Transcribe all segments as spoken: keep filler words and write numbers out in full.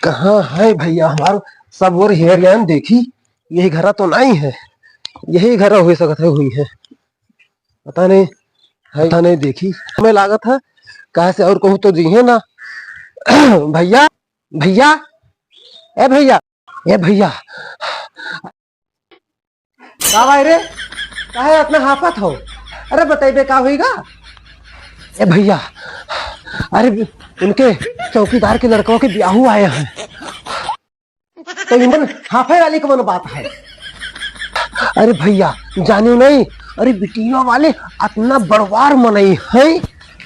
कहाँ है भइया हमार? सब ओर हेरियान देखी, यही घरा तो नहीं है, यही घरा होइ सकत है, हुई है, पता नहीं है, पता नहीं देखी। हमें लागत है, कहाँ से और कहूँ तो जी है ना। भइया, भइया, ए भइया, ए भइया, का भाई रे, काहे इतना हाफत हो? अरे बतइबे का होइगा? ए भइया, अरे उनके चौकीदार के लड़कवा के बियाहू आए हैं, तो इमन हाफे वाली कवन बात है? अरे भइया, जाने नहीं, अरे बिटिया वाले अतना बड़वार मनई है।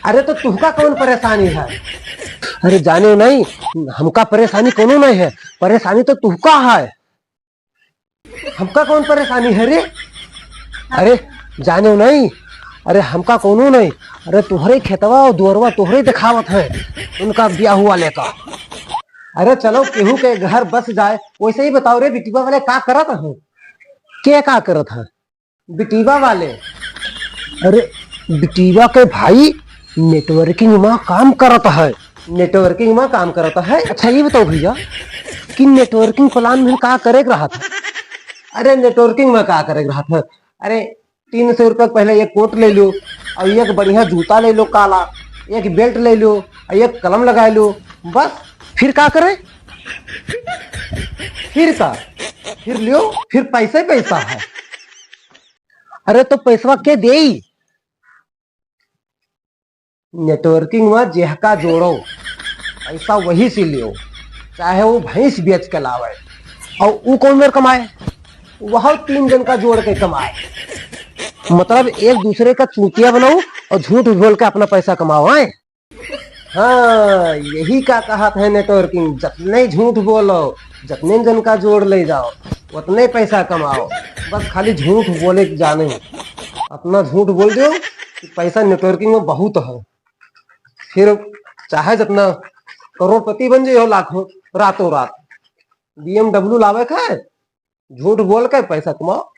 अरे तो तुहका कौन परेशानी है? अरे जाने नहीं, हमका परेशानी कोनो नहीं है, परेशानी तो तुहका है। हमका कौन परेशानी है रे? अरे जाने नहीं, अरे हमका कोनो नहीं, अरे तुहरे खेतवा और दुअरवा तुहरे दिखावत है उनका बियाहू वाले का। अरे चलो केहू के घर बस जाए, वैसे ही बताओ रे बिटिया वाले का करत है? के का करत है? बिटिया वाले? अरे बिटिया के भाई नेटवर्किंग में काम करत है। नेटवर्किंग में काम करत है। अच्छा ये बताओ भइया कि नेटवर्किंग प्लान में का करे के रहत है? अरे नेटवर्किंग में का करे के रहत है? अरे तीन सौ रुपया के पहले एक कोट ले लो और एक बढ़िया जूता ले लो काला, एक बेल्ट ले लो और एक कलम लगा लो, बस। फिर का करे? फिर का? फिर लियो, फिर पैसे पैसा है। अरे तो पैसवा के देई? नेटवर्किंग में जेहका जोड़ो, पैसा वही से लियो, चाहे वो भैंस बेच के लावे। और वो कौन मेर कमाए? वह तीन जन का जोड़ के कमाए। मतलब एक दूसरे का चूतिया बनाओ और झूठ बोल के अपना पैसा कमाओ, हैं? हाँ, यही का कहत है नेटवर्किंग। जतने झूठ बोलो, जतने जन का जोड़ ले जाओ, उतने पैसा कमाओ। बस खाली झूठ बोले के जाने हो। अतना झूठ बोल दो कि पैसा नेटवर्किंग में बहुत है। फिर चाहे जतना करोड़पति बन जाइयो लाखों, रातों रात। बीएमडब्ल्यू लावे के है, झूठ बोल के पैसा कमाओ।